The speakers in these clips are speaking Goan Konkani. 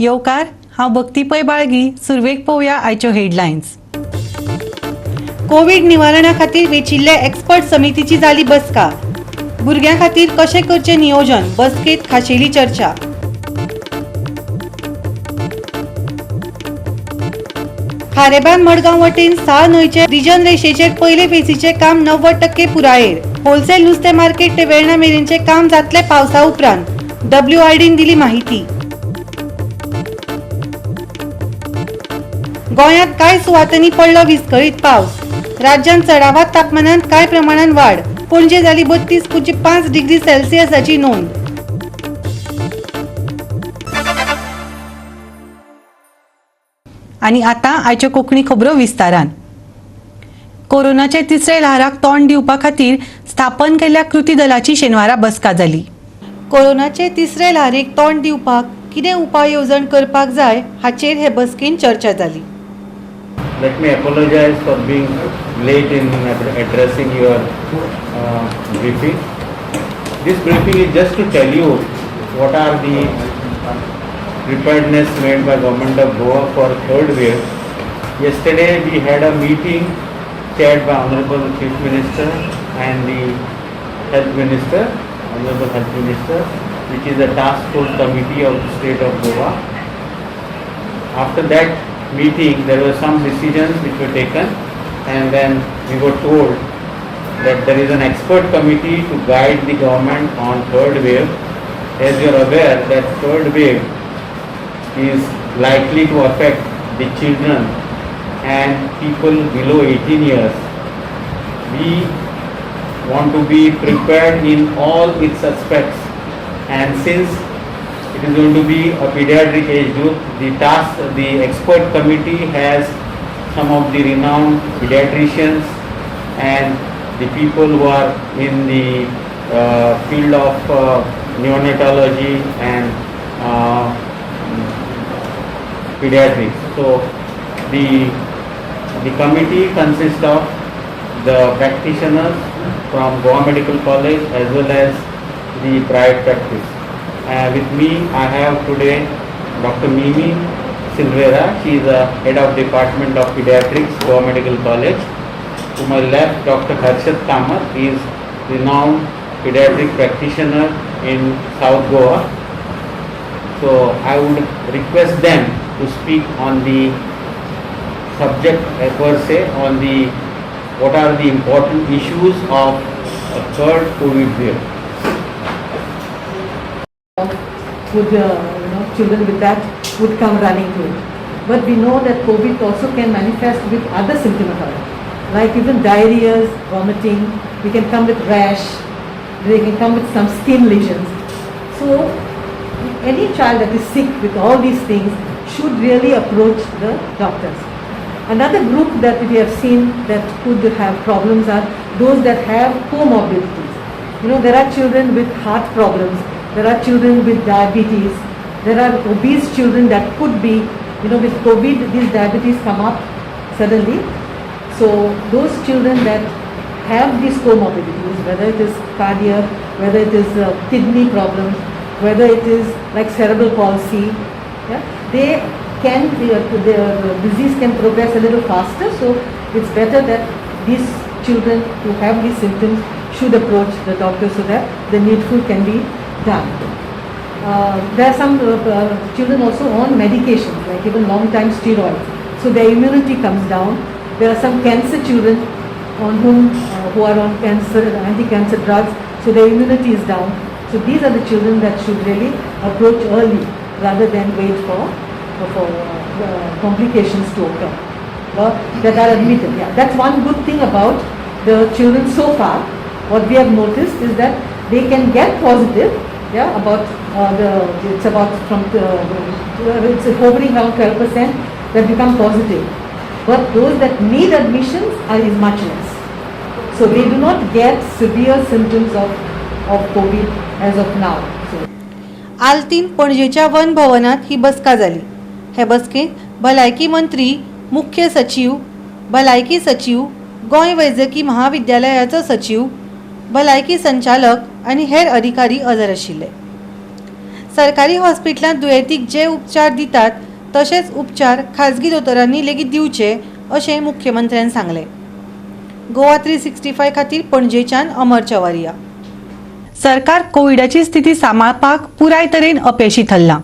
येवकार, हांव भक्ती पै बाळगी. सुरवेक पळोवया आयच्यो हेडलायन्स. कोवीड निवारणा खातीर वेंचिल्ल्या एक्सपर्ट समितीची जाली बसका. भुरग्यां खातीर कशें करचें नियोजन, बसकेंत खाशेली चर्चा. खारेबांद मडगांव वटेन साळ न्हंयचे रिजन रेशेचेर पयले फेसीचें काम 90% पुरायेर. होलसेल नुस्तें मार्केट ते वेर्णा मेरेनचें काम जातलें पावसा उपरांत, डब्ल्यूआरडीन दिली माहिती. गोंयांत कांय सुवातांनी पडलो विस्कळीत पावस. राज्यांत चडावात तापमानांत कांय प्रमाणान वाड. पणजे जाली 32.5 डिग्री सेल्सियसाची नोंद. आनी आतां आयच्यो कोंकणी खबरो विस्तारान. कोरोनाचे तिसरे ल्हाराक तोंड दिवपा खातीर स्थापन केल्ल्या कृती दलाची शेनवारा बसका जाली. कोरोनाचे तिसरे ल्हारेक तोंड दिवपाक कितें उपाय येवजण करपाक जाय हाचेर हे बसकेन चर्चा जाली. Let me apologize for being late in addressing your briefing. This briefing is just to tell you what are the preparedness made by Government of Goa for third wave. Yesterday we had a meeting chaired by Honorable Chief Minister and the Health Minister, Honorable Health Minister, which is a task force committee of the state of Goa. After that meeting, there were some decisions which were taken, and then we were told that there is an expert committee to guide the government on third wave. As you are aware, that third wave is likely to affect the children and people below 18 years. We want to be prepared in all its aspects, and since it is going to be a pediatric age group, the expert committee has some of the renowned pediatricians and the people who are in the field of neonatology and pediatrics. So the committee consists of the practitioners from Goa Medical College as well as the private practice. With me I have today Dr. Mimi Silveira. She is the head of Department of Pediatrics, Goa Medical College. To my left, Dr. Harshad Kamath. He is renowned pediatric practitioner in South Goa. So I would request them to speak on the subject per se, on the what are the important issues of a third COVID wave. Would children with that would come running to it. But we know that COVID also can manifest with other symptomatology, like even diarrhea, vomiting. We can come with rash. They can come with some skin lesions. So any child that is sick with all these things should really approach the doctors. Another group that we have seen that could have problems are those that have comorbidities. There are children with heart problems, there are children with diabetes, there are obese children that could be, with COVID, these diabetes come up suddenly. So those children that have these comorbidities, whether it is cardiac, whether it is kidney problems, whether it is like cerebral palsy, yeah, they can, the disease can progress a little faster. So it's better that these children who have these symptoms should approach the doctor so that the needful can be done. There are some children also on medications, like even long time steroids. So their immunity comes down. There are some cancer children on whom who are on cancer, anti-cancer drugs, so their immunity is down. So these are the children that should really approach early rather than wait for complications to occur or that are admitted. Yeah, that's one good thing about the children so far. What we have noticed is that they can get positive. Yeah, about the it's about from the it's hovering around 12% that become positive, but those that need admissions are is much less. So they do not get severe symptoms of COVID as of now. So. आल्तीन पणजेच्या वन भवनात ही बसका जाली. हे बसकेंत भलायकी मंत्री, मुख्य सचीव, भलायकी सचीव, गोंय वैजकी महाविद्यालयाचो सचीव, भलायकी संचालक आनी हेर अधिकारी हजर आशिल्ले. सरकारी हॉस्पिटलांत दुयेंतीक जे उपचार दितात तशेंच उपचार खाजगी दोतोरांनी लेगीत दिवचे अशें मुख्यमंत्र्यान सांगलें. गोवा 365 खातीर पणजेच्यान अमर चवारिया. सरकार कोविडाची स्थिती सांबाळपाक पुराय तरेन अपेशी थारलां.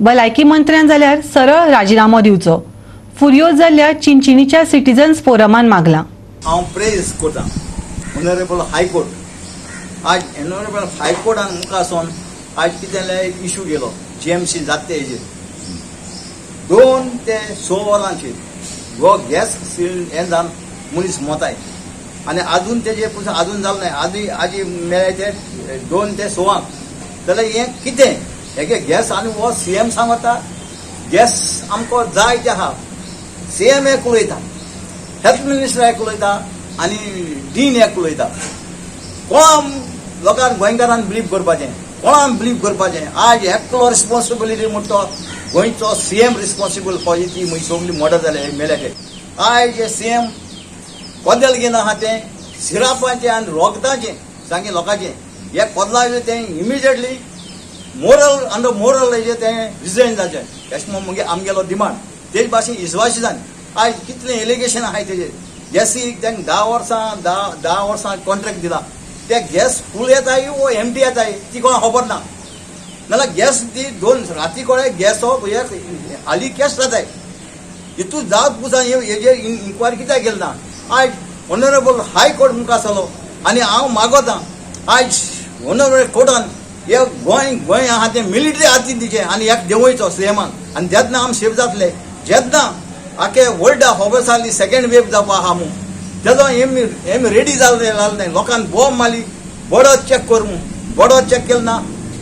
भलायकी मंत्र्यान जाल्यार सरळ राजिनामो दिवचो, फुर्योज जाल्ल्या चिंचिनीच्या सिटीजन्स फोरमान मागलां. हांव प्रेज करता ऑनरेबल हायकोर्ट. आज ऑनरेबल हायकोर्टान मुखार वचोन आज कितें जाल्यार एक इशू गेलो जीएमसी जाता तेजेर 2 ते 6 वरांचेर हो गॅस हें जावन मनीस मोताय आनी आजून तेजे पसून आजून जालें ना. आजी आजी मेळ्ळे ते 2 ते 6 जाल्यार हें कितें हेगे गॅस आनी हो सीएम सांगता गॅस आमकां जाय ते आहा. सीएम एक उलयता, हेल्थ मिनिस्टर एक उलयता आनी डीन एक उलयता. कोणाक लोकांक गोंयकारान बिलीव करपाचें, कोणाक बिलीव करपाचें? आज एकलो रिस्पॉन्सिबिलिटी म्हणटा गोंयचो सीएम रिस्पॉन्सिबल फॉर ती सगळी मर्डर जाले मेल्याचे. आयज सीएम कोदेल घेवन आहा तें सिरापाचें आनी रोगताचें सांगे लोकांचें हे कोदला तें इमिजिएटली मोरल अंडर मोरल हेजें तें रिजायन जाचें अशें म्हूण मागीर आमगेलो डिमांड. तेज भाशेन इस्वासिजान आयज कितलें एलिगेशन आहाय तेजेर गॅसीक तांकां 10 वर्सां 10 वर्सां कॉन्ट्रॅक्ट दिला. ते गॅस फूल येताय वो एमटी येताय ती कोणाक खबर ना. नाल्यार गॅस ती 2 राती कडेन गॅस हो हाली कॅश जाताय. हितून जात पुसान हेजेर इन्क्वायरी कित्याक केली ना? आयज ऑनरेबल हायकोर्ट मुखार आसलो आनी हांव मागोतां आयज ऑनरेबल कोर्टान हे गोंय गोंय आहा तें मिलिटरी हातीन दिचें आनी एक देंवयचो सीएमान आनी जेन्ना आमी सेफ जातले जेन्ना आखे वर्ल्डा खबर जाली सेकेंड वेव जावपा आहा म्हूण तेजो एम एम रेडी जालें जालें लोकांक बॉम्ब मारली बॉर्डर चॅक कर म्हूण बॉर्डर चॅक केलें ना,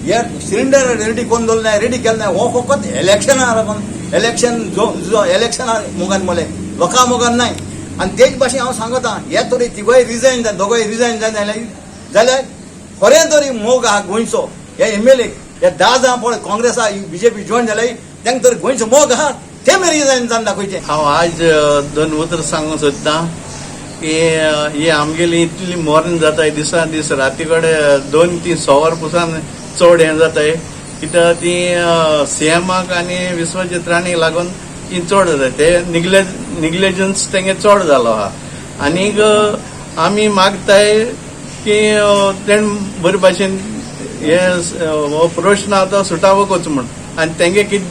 हे सिलिंडर रेडी करून दवरलें ना, रेडी केलें ना. हो फकत इलेक्शना लागून इलेक्शन जो इलेक्शना मोगान मले लोकां मोगान नाय. आनी तेच भाशेन हांव सांगता हे तरी तिगोय रिजायन जाय, दोगोय रिजायन जाय जाल्यार खरें तरी मोग आहा गोंयचो. हे एमएलए हे 10 जाण पळय काँग्रेसा बीजेपी जॉयन जाले तांकां तरी गोंयचो मोग आहा ते मेरेन रिजायन जावन दाखयचें. हांव आज 2 उतरां सांगूंक सोदतां की ही आमगेली इतली मरण जाताय दिसान दीस राती कडेन 2 3 100 वर पसून चड हें जाताय कित्याक ती सीएमाक आनी विश्वजीत राणेक लागून ती चड जाता ते निग्लेजन्स तेंगे चड जालो आहा. आनीक आमी मागताय की तेण बरे भाशेन हे हो प्रश्न आतां सुटावो करचो म्हूण आनी तेंगे कित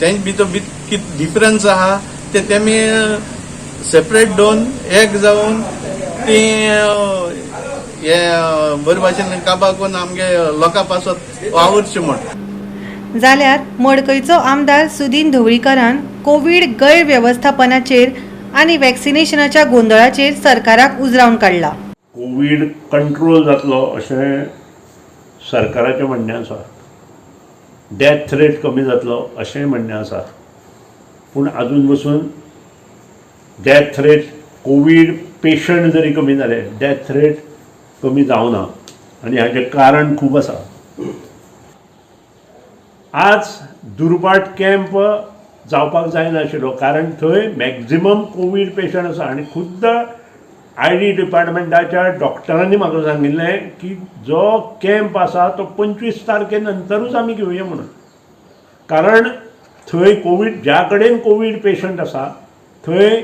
तेंचे भितर कित डिफरन्स आहा ते तेमी सेपरेट दोन एक जावन ती हे बरे भाशेन काबार करून आमगे लोकां पासत वावुरचें म्हूण. जाल्यार मडकयचो आमदार सुदीन ढवळीकारान कोवीड गैरवेवस्थापनाचेर आनी वॅक्सिनेशनाच्या गोंदळाचेर सरकाराक उजरावन काडला. कोवीड कंट्रोल जातलो अशें सरकाराचें म्हणणें आसा, डेथ रेट कमी जातलो अशेंय म्हणणें आसा, पूण आजून पसून डेथ रेट कोवीड पेशंट जरी कमी जाले डेथ रेट कमी जावना आनी हाचें कारण खूब आसा. आज दुर्भाट कॅम्प जावपाक जायनाशिल्लो कारण थंय मॅक्झिमम कोवीड पेशंट आसा आनी खुद्द I D डिपार्टमेंटाच्या डॉक्टरांनी म्हाका सांगिल्लें की जो कॅम्प आसा तो 25 तारखे नंतरूच आमी घेवया म्हणून, कारण थंय कोवीड ज्या कडेन कोवीड पेशंट आसा थंय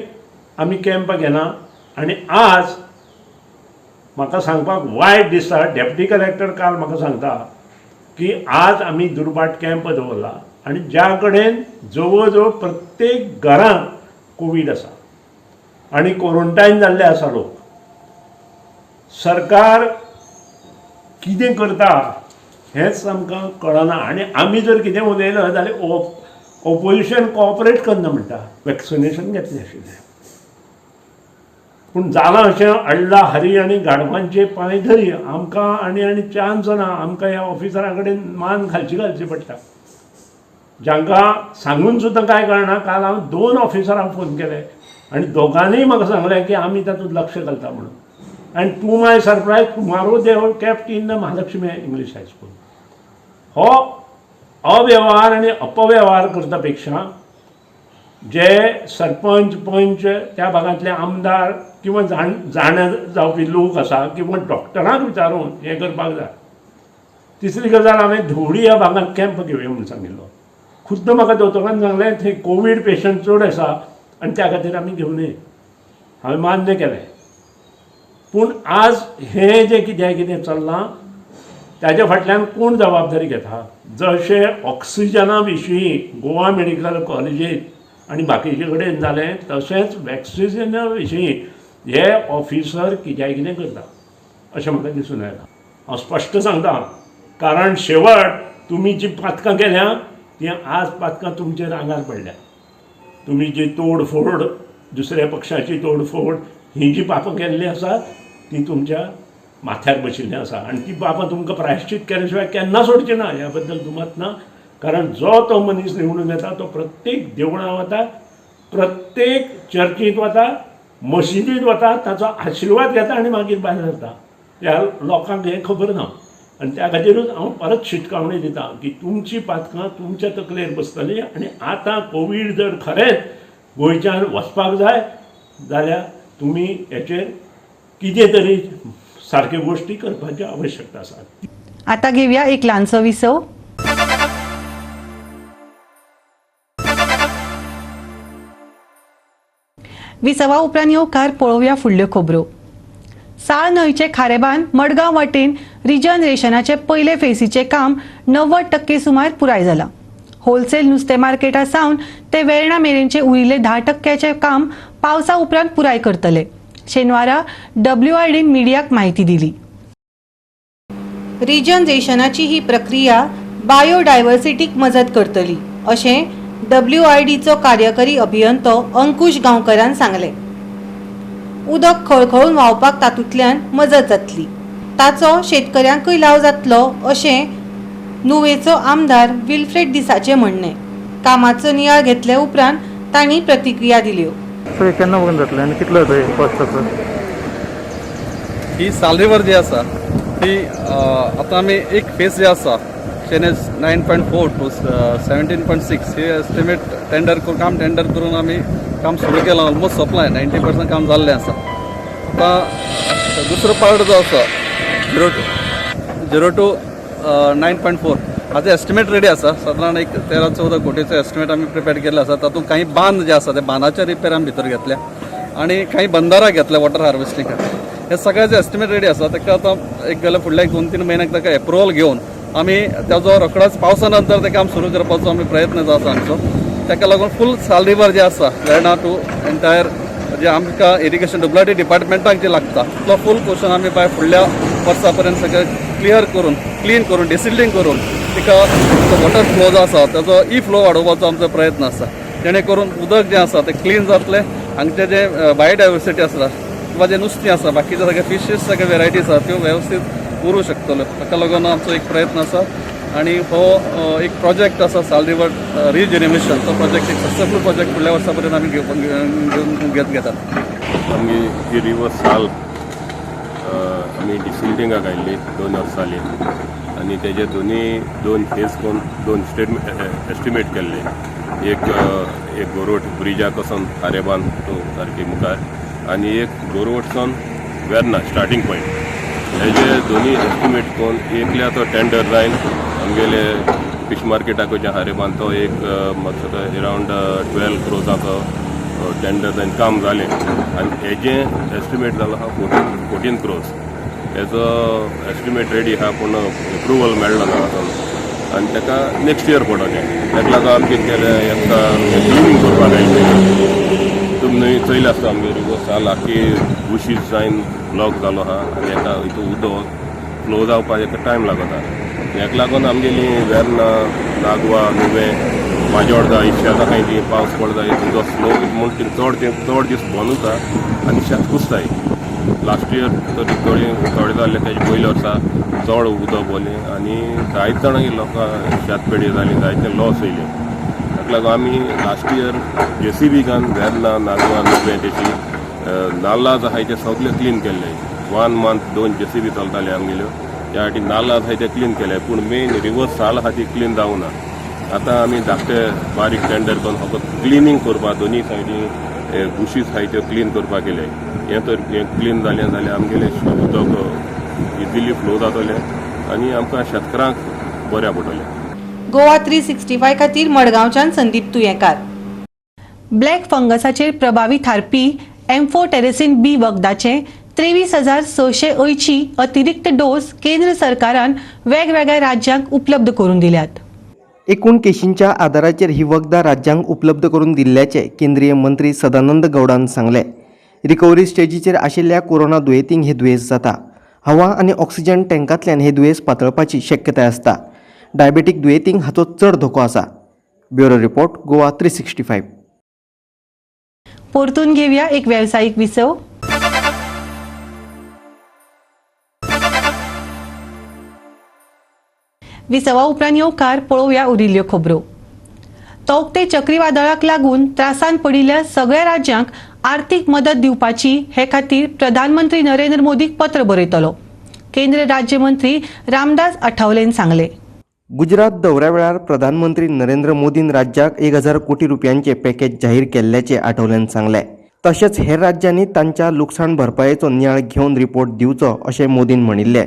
आमी कॅम्प घेना. आनी आज म्हाका सांगपाक वायट दिसता, डेप्युटी कलेक्टर काल म्हाका सांगता की आज आमी दुर्भाट कॅम्प दवरला आनी ज्या कडेन जवळ जवळ प्रत्येक घरांत कोवीड आसा आनी क्वॉरंटायन जाल्ले आसा लोक. सरकार कितें करता हेंच आमकां कळना आनी आमी जर कितें उलयलो जाल्यार ओपोजिशन कॉपरेट करना म्हणटा. वॅक्सिनेशन घेतलें आशिल्लें पूण जालां अशें अडला हरी आनी गाडवांचे पांय धरी आमकां आनी आनी चान्स ना. आमकां ह्या ऑफिसरा कडेन मान घालची घालची पडटा, जांकां सांगून सुद्दां कांय कळना. काल हांव 2 ऑफिसरांक फोन केले आनी दोगांनीय म्हाका सांगलें की आमी तातूंत लक्ष घालता म्हणून. And to my surprise tomorrow they have kept in the Mahalakshmi English high school. हो अवेव्हार आनी अपवेव्हार करता पेक्षा जे सरपंच पंच त्या भागांतले आमदार किंवा जाणा जावपी लोक आसा किंवा डॉक्टरांक विचारून हें करपाक जाय. तिसरी गजाल, हांवें धवळी ह्या भागांत कॅम्प घेवया म्हणून सांगिल्लो. खुद्द म्हाका दोतोरान सांगलें थंय कोवीड पेशंट चड आसा आनी त्या खातीर आमी घेवं नये. हांवें मान्य केलें. पूण आज हें जें कितें कितें चल्लां ताज्या फाटल्यान कोण जबाबदारी घेता? जशें ऑक्सिजना विशीं गोवा मेडिकल कॉलेजींत आनी बाकीचे कडेन जालें तशेंच वॅक्सिना विशीं हे ऑफिसर कित्याक कितें करता अशें म्हाका दिसून आयलां. हांव स्पश्ट सांगता, कारण शेवट तुमी जी पातकां केल्या ती आज पातकां तुमचेर आंगार पडल्या. तुमी जी तोडफोड, दुसऱ्या पक्षाची तोडफोड, ही जी पापां केल्लीं आसा ती तुमच्या माथ्यार बशिल्लीं आसा आनी ती पापां तुमकां प्रायश्चीत केल्या शिवाय केन्ना सोडची ना ह्या बद्दल दुमत ना. कारण जो तो मनीस निवडून येता तो प्रत्येक देवळां वता, प्रत्येक चर्चींत वता, मशिदींत वता, ताचो आशिर्वाद घेता आनी मागीर भायर सरता. ह्या लोकांक हें खबर ना आनी त्या खातीरूच हांव परत शिटकावणी दिता की तुमची पातकां तुमच्या तकलेर बसतली आनी आतां कोवीड जर खरेंच गोंयच्यान वचपाक जाय जाल्यार तुमी हेचेर कितें तरी सारक्यो गोश्टी करपाची आवश्यकता आसा. आतां घेवया एक ल्हानसो विसव. विसवा उपरांत येवकार पळोवया फुडल्यो खबरो. साळ न्हंयचे खारेबान मडगांव वाटेन रिजन रेशनाचे पयले फेसीचें काम 90% सुमार पुराय जालां. होलसेल नुस्तें मार्केटा सावन ते वेर्णा मेरेनचे उरिल्ले 10% काम पावसा उपरांत पुराय करतले. शेनवारा WIDन मिडियाक म्हायती दिली. रिजन रेशनाची ही प्रक्रिया बायोडायवर्सिटीक मजत करतली अशें WIDचो कार्यकारी अभियंतो अंकुश गांवकरान सांगलें. उदक खळखळून व्हांवपाक तातूंतल्यान मजत जातली, ताचो शेतकऱ्यांकूय लाव जातलो अशें नुवेचो आमदार विल्फ्रेड दिसाचें म्हणणें. कामाचो नियाळ घेतले उपरांत तांणी प्रतिक्रिया दिल्यो. केन्ना बंद जातलें आनी कितलो जाता कॉस्ट आसा? ही साल रिवर जी आसा ती आतां आमी एक फेस जे आसा chainage 9.4 to 17.6 हे एस्टिमेट टेंडर करून काम टेंडर करून आमी काम सुरू केलां. ऑलमोस्ट सोंपलां, 90% काम जाल्लें आसा. आतां दुसरो पार्ट जो आसा 0 to 9.4 हाचो एस्टिमेट रेडी आसा. सादारण एक 13-14 कोटीचो एस्टिमेट आमी प्रिपेर केल्लो आसा. तातूंत काही बांद जे आसा ते बांदाचे रिपेर आमी भितर घेतल्या आनी काही बंदारां घेतल्या वॉटर हार्वेस्टिंग खातीर. हे सगळ्याचे एस्टिमेट रेडी आसा. ताका आतां एक जाल्यार फुडल्या 2-3 म्हयन्याक ताका एप्रुवल घेवन आमी ताजो रोखडोच पावसा नंतर तें काम सुरू करपाचो आमी प्रयत्न जो आसा आमचो. ताका लागून फूल साल रिवर जे आसा वेर्णा टू एंटायर जे आमकां इरिगेशन WID डिपार्टमेंटाक जे लागता तितलो फूल पोर्शन आमी बाय फुडल्या वर्सा पर्यंत सगळें क्लियर करून, क्लीन करून, डिसिल्टींग करून तिका वॉटर फ्लो जो आसा ताजो ई फ्लो वाडोवपाचो आमचो प्रयत्न आसा. जेणे करून उदक जें आसा तें क्लीन जातलें, हांगचें जें बायोडायवर्सिटी आसा किंवा जें नुस्तें आसा, बाकीचे सगळे फिशीस सगळे वेरायटीज आसा त्यो वेवस्थीत उरूं शकतल्यो. ताका लागून आमचो एक प्रयत्न आसा आनी हो एक प्रोजेक्ट आसा साल रिवर रिजनरेशन, तो प्रोजेक्ट एक सक्सेसफूल प्रोजेक्ट फुडल्या वर्सा पर्यंत आमी घेवन घेतात. आमगे ही रिवर साल आमी डिसिल्टिंगाक आयिल्ली 2 वर्सां जाली आनी तेजे दोन फेज करून 2 स्टेटमेंट एस्टिमेट केल्ले. एक एक गोरवट ब्रिजाक वचोन खारेबान टू सारकी मुखार आनी एक गोरवटसून वेर्ना स्टार्टींग पॉयंट. हेजे दोनी एस्टिमेट करून एकल्या तो टेंडर जायन आमगेले फिश मार्केटाक वयच्या खारेबान तो एक म्हाका अरावंड 12 क्रोजाचो टेंडर जायन काम जालें आनी हेजें एस्टिमेट जालो आहा 14 क्रोज. हेजो एस्टिमेट रेडी आहा पूण एप्रुवल मेळ्ळो ना आजून आनी ताका नेक्स्ट इयर पडोलें. ताका लागून आमी कितें केलें, एका क्लिनींग करपाक आयलें. तुमी न्हय चोयलें आसता आमगे रिवर साल आख्खी बुशीस जायन ब्लॉक जालो आहा आनी हेका हितून उदक फ्लो जावपाक हेका टायम लागता. हेका लागून आमगेली वेर्ना, नागवा, नुवें, माजोड्डा ही शेतां खाय ती पावस पडता उदक फ्लो म्हूण चड चड दीस बंद उरता आनी शेत कुसताय. लास्ट इयर तर थोडे जाल्ले तेजे पयल्या वर्सा चड उदक भरलें आनी जायते जाणांक लोकां शेत पेडी जाली, जायते लॉस येयले. ताका लागून आमी लास्ट इयर JCB घालून वेर्ना, नागवा, नुवें तेची नाल्ला आहाय ते सगळे क्लीन केल्ले. 1 मंथ 2 JCB चलताले आमगेल्यो त्या फाटी नाल्ला आहाय ते क्लीन केले पूण मेन रिवर साल आहा ती क्लीन जावना. आतां आमी धाकटे बारीक टेंडर करून फकत क्लिनींग करपाक दोनी सायडी बुशीस आहाय त्यो क्लीन करपाक केले. हें तर हें क्लीन जालें जाल्यार आमगेलें उदक इजिली फ्लो जातलें आनी आमकां शेतकारांक बऱ्या पडटलें. गोवा 365 खातीर मडगांवच्यान संदीप तुयेंकार. ब्लॅक फंगसाचेर प्रभावी थारपी एम्फोटेरेसिन बी वखदाचे 23,680 अतिरिक्त डोस केंद्र सरकारान वेगवेगळ्या राज्यांक उपलब्ध करून दिल्यात. एकूण केशींच्या आदाराचेर ही वखदां राज्यांक उपलब्ध करून दिल्ल्याचें केंद्रीय मंत्री सदानंद गौडान सांगलें. रिकवरी स्टेजीचेर आशिल्ल्या कोरोना दुयेंतींक हे दुयेंस जाता. हवा आनी ऑक्सिजन टँकांतल्यान हे दुयेंस पातळपाची शक्यताय आसता. डायबेटीक दुयेंतींक हाचो चड धोको आसा. Bureau report, Goa 365. परतून घेवया एक वेवसायीक विसव. विसवा उपरांत येवकार पळोवया उरिल्ल्यो खबरो. तोक्ते चक्रीवादळाक लागून त्रासान पडिल्ल्या सगळ्या राज्यांक आर्थीक मदत दिवपाची हे खातीर प्रधानमंत्री नरेंद्र मोदीक पत्र बरयतलो, केंद्र राज्यमंत्री रामदास आठवलेन सांगले. गुजरात दौऱ्या वेळार प्रधानमंत्री नरेंद्र मोदीन राज्याक 1000 कोटी रुपयांचे पॅकेज जाहीर केल्ल्याचे आठवल्यान सांगले. तशेंच हेर राज्यांनी तांच्या लुकसाण भरपायेचो नियाळ घेवन रिपोर्ट दिवचो अशें मोदीन म्हणिल्लें.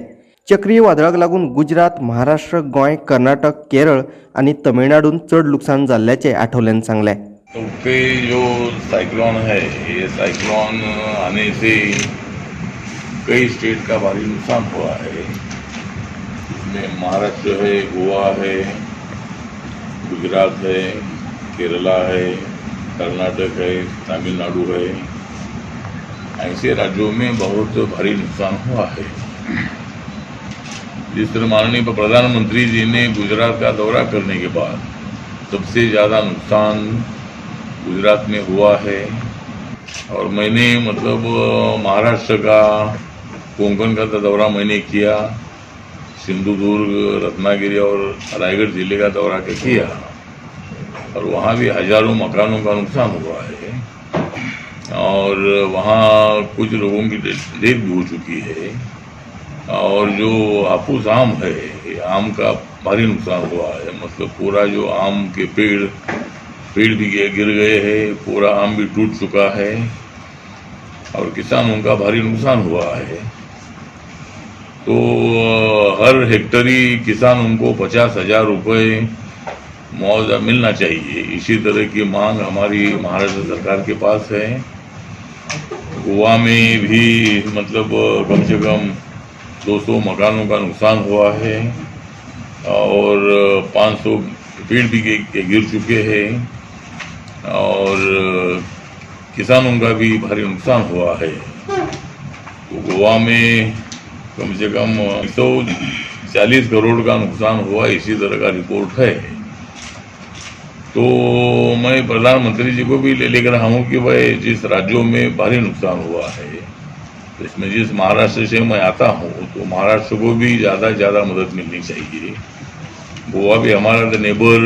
चक्रीय वादळाक लागून गुजरात, महाराष्ट्र, गोंय, कर्नाटक, केरळ आनी तमिळनाडून चड लुकसाण जाल्ल्याचें आठवल्यान सांगलें. तौक्ते जो साइक्लोन है, ये साइक्लोन आने से कई स्टेट का भारी नुकसान हुआ है. इसमें महाराष्ट्र है, गोवा है, गुजरात है, केरला है, कर्नाटक है, तमिलनाडु है. ऐसे राज्यों में बहुत भारी नुकसान हुआ है. जिस तरह माननीय प्रधानमंत्री जी ने गुजरात का दौरा करने के बाद सबसे ज़्यादा नुकसान गुजरात में हुआ है और मैंने मतलब महाराष्ट्र का कोंकण का दौरा मैंने किया, सिंधुदुर्ग, रत्नागिरी और रायगढ़ जिले का दौरा किया और वहाँ भी हजारों मकानों का नुकसान हुआ है और वहाँ कुछ लोगों की डेथ भी हो चुकी है. और जो हापूस आम है, आम का भारी नुकसान हुआ है. मतलब पूरा जो आम के पेड़ भी गिर गए हैं, पूरा आम भी टूट चुका है और किसानों का भारी नुकसान हुआ है. तो हर हेक्टरी किसान उनको 50,000 रुपये मुआवजा मिलना चाहिए. इसी तरह की मांग हमारी महाराष्ट्र सरकार के पास है. गोवा में भी मतलब कम से कम 200 मकानों का नुकसान हुआ है और 500 पेड़ भी गिर चुके हैं और किसानों का भी भारी नुकसान हुआ है. तो गोवा में कम से कम 140 करोड़ का नुकसान हुआ, इसी तरह का रिपोर्ट है. तो मैं प्रधानमंत्री जी को भी लेकर रहा हूँ कि भाई जिस राज्यों में भारी नुकसान हुआ है, तो इसमें जिस महाराष्ट्र से मैं आता हूँ तो महाराष्ट्र को भी ज़्यादा से ज़्यादा मदद मिलनी चाहिए. गोवा भी हमारा नेबर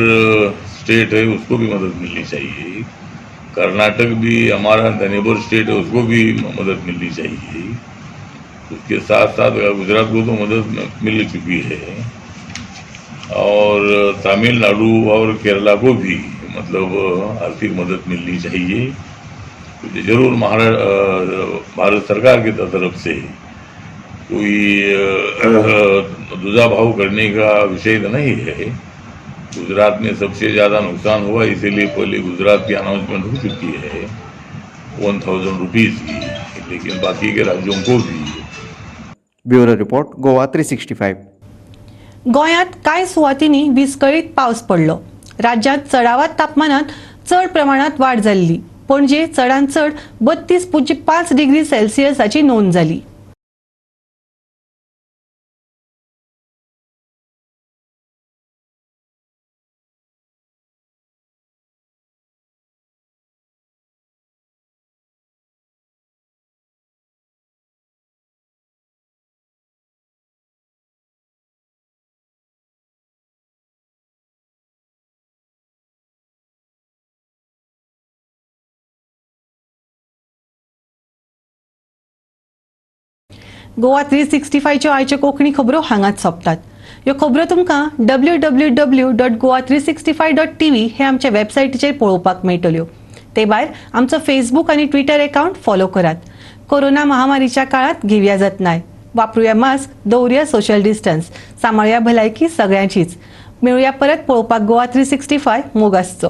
स्टेट है, उसको भी मदद मिलनी चाहिए. कर्नाटक भी हमारा नेबर स्टेट है, उसको भी मदद मिलनी चाहिए. उसके साथ साथ गुजरात को तो मदद मिल चुकी है और तमिलनाडु और केरला को भी मतलब आर्थिक मदद मिलनी चाहिए. जरूर भारत सरकार की तरफ से कोई दूजा भाव करने का विषय तो नहीं है. गुजरात में सबसे ज़्यादा नुकसान हुआ, इसीलिए पहले गुजरात की अनाउंसमेंट हो चुकी है 1000 रुपीज़ की, लेकिन बाकी के राज्यों को भी. Bureau report, Goa 365. गोंयांत कांय सुवातींनी विस्कळीत पावस पडलो. राज्यांत चडावात तापमानांत चड प्रमाणांत वाड जाल्ली. पणजे चडांत चड 32.5 डिग्री सेल्सियसाची नोंद जाली. गोवा 365च्यो आयच्यो कोंकणी खबरो हांगाच सोंपतात. ह्यो खबरो तुमकां www.goa365.tv हे आमच्या वेबसायटीचेर पळोवपाक मेळटल्यो. ते भायर आमचो फेसबूक आनी ट्विटर एकावंट फॉलो करात. कोरोना महामारीच्या काळात घेवया जतनाय. वापरुया मास्क, दवरुया सोशल डिस्टन्स, सांबाळया भलायकी सगळ्यांचीच. मेळुया परत पळोवपाक गोवा 365. मोग आसचो.